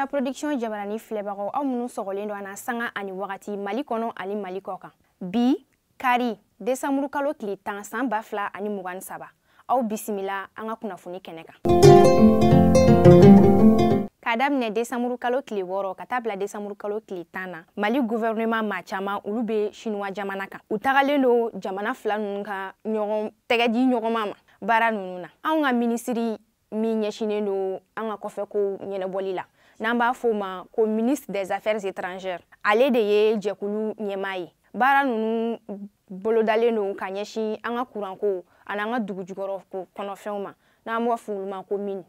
Sira Production jabarani filɛbagaw, aw minnu sɔgɔlen don an na sanga ani wagati Mali kɔnɔ ani Mali kɔ kan. Bi kari décembre kalo tile 10 san 2023, aw bisimila an ka kunnafoni kɛnɛ kan. K'a daminɛ décembre kalo tile 6 ka taa bila décembre kalo tile 10 na, Mali gouvernement maa caman olu bɛ Chinois jamana kan. U tagalen don jamana fila ninnu ka ɲɔgɔn tɛgɛ di ɲɔgɔn ma baara ninnu na. Anw ka minisiri min ɲɛsinnen don an ka kɔfɛ ko ɲɛnabɔli la, n'an b'a fɔ o ma ko ministre des Affaires étrangères, ale de ye jɛkulu ɲɛmaa ye. Baara ninnu bolodalen don ka ɲɛsin an ka kuranko ani an ka dugu jukɔrɔ ko kɔnɔfɛnw ma, n'an b'a fɔ olu ma ko mine.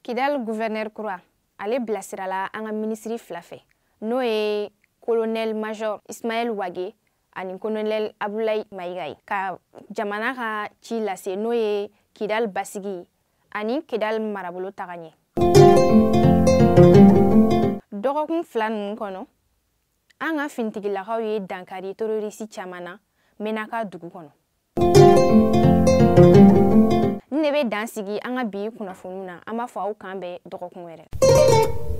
Kidal gouverneur kura, ale bilasirala an ka minisiri fila fɛ, n'o ye colonel major Ismaël Wagué ani colonel Abdoulaye Maïga ye, ka jamana ka ci lase, n'o ye Kidal basigi ani Kidal marabolo taga ɲɛ. Dɔgɔkun fila ninnu kɔnɔ, an ka finitigilakaw ye dankari terroriste caman na Menaka dugu kɔnɔ. Nin de bɛ dan sigi an ka bi kunnafoniw na. An b'a fɔ aw kan bɛn dɔgɔkun wɛrɛ.